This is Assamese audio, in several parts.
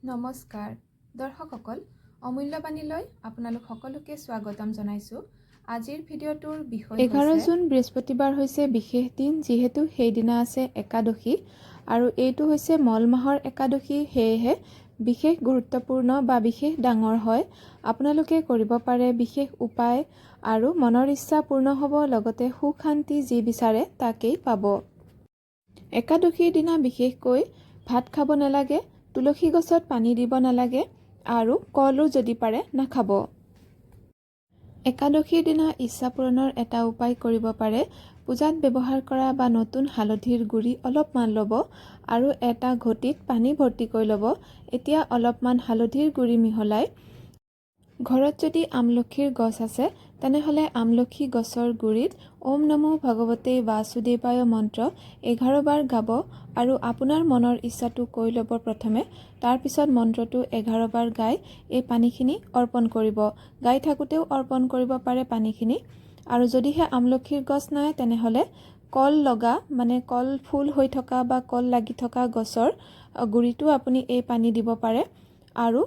নমস্কাৰ দৰ্শকসকল, অমূল্যবাণীলৈ আপোনালোক সকলোকে স্বাগতম জনাইছোঁ। আজিৰ ভিডিঅ'টোৰ বিষয় 11 হৈছে জুন বৃহস্পতিবাৰ হৈছে বিশেষ দিন, যিহেতু সেইদিনা আছে একাদশী আৰু এইটো হৈছে মল মাহৰ একাদশী। সেয়েহে বিশেষ গুৰুত্বপূৰ্ণ বা বিশেষ ডাঙৰ হয়। আপোনালোকে কৰিব পাৰে বিশেষ উপায় আৰু মনৰ ইচ্ছা পূৰ্ণ হ'ব, লগতে সুখ শান্তি যি বিচাৰে তাকেই পাব। একাদশীৰ দিনা বিশেষকৈ ভাত খাব নালাগে, তুলসী গছত পানী দিব নালাগে আৰু কলো যদি পাৰে নাখাব। একাদশীৰ দিনা ইচ্ছা পূৰণৰ এটা উপায় কৰিব পাৰে। পূজাত ব্যৱহাৰ কৰা বা নতুন হালধিৰ গুড়ি অলপমান ল'ব আৰু এটা ঘটিত পানী ভৰ্তিকৈ ল'ব। এতিয়া অলপমান হালধিৰ গুড়ি মিহলাই ঘৰত যদি আমলখিৰ গছ আছে, তেনেহ'লে আমলখি গছৰ গুৰিত "ওম নমো ভগৱতে বাসুদেৱায়" মন্ত্ৰ 11 বাৰ গাব আৰু আপোনাৰ মনৰ ইচ্ছাটো কৈ ল'ব প্ৰথমে। তাৰপিছত মন্ত্ৰটো 11 বাৰ গাই এই পানীখিনি অৰ্পণ কৰিব। গাই থাকোঁতেও অৰ্পণ কৰিব পাৰে পানীখিনি। আৰু যদিহে আমলখিৰ গছ নাই, তেনেহ'লে কল লগা, মানে কল ফুল হৈ থকা বা কল লাগি থকা গছৰ গুৰিতো আপুনি এই পানী দিব পাৰে। আৰু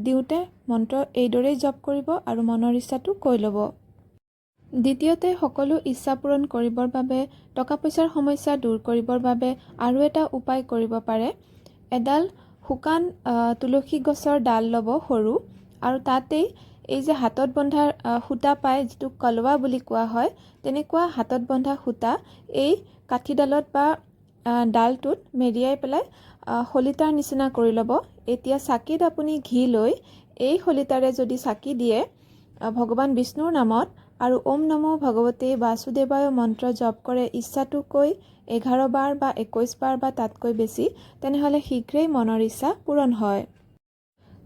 দিওঁতে মন্ত্ৰ এইদৰেই জপ কৰিব আৰু মনৰ ইচ্ছাটো কৈ ল'ব। দ্বিতীয়তে, সকলো ইচ্ছা পূৰণ কৰিবৰ বাবে, টকা পইচাৰ সমস্যা দূৰ কৰিবৰ বাবে আৰু এটা উপায় কৰিব পাৰে। এডাল শুকান তুলসী গছৰ ডাল ল'ব সৰু আৰু তাতেই এই যে হাতত বন্ধা সূতা পায়, যিটো কলৱা বুলি কোৱা হয়, তেনেকুৱা হাতত বন্ধা সূতা এই কাঠিডালত বা ডালটোত মেৰিয়াই পেলাই শলিতাৰ নিচিনা কৰি ল'ব। এতিয়া চাকিত আপুনি ঘি লৈ এই শলিতাৰে যদি চাকি দিয়ে ভগৱান বিষ্ণুৰ নামত আৰু "ওম নমো ভগৱতে বাসুদেৱায়" মন্ত্ৰ জপ কৰে ইচ্ছাটো কৈ 11 বাৰ বা 21 বাৰ বা তাতকৈ বেছি, তেনেহ'লে শীঘ্ৰেই মনৰ ইচ্ছা পূৰণ হয়।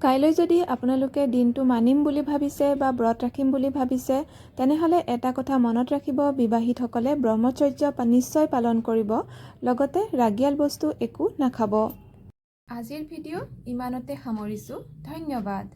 কাইলৈ যদি আপোনালোকে দিনটো মানিম বুলি ভাবিছে বা ব্ৰত ৰাখিম বুলি ভাবিছে, তেনেহ'লে এটা কথা মনত ৰাখিব, বিবাহিতসকলে ব্ৰহ্মচৰ্য নিশ্চয় পালন কৰিব, লগতে ৰাগিয়াল বস্তু একো নাখাব। আজিৰ ভিডিঅ' ইমানতে সামৰিছোঁ। ধন্যবাদ।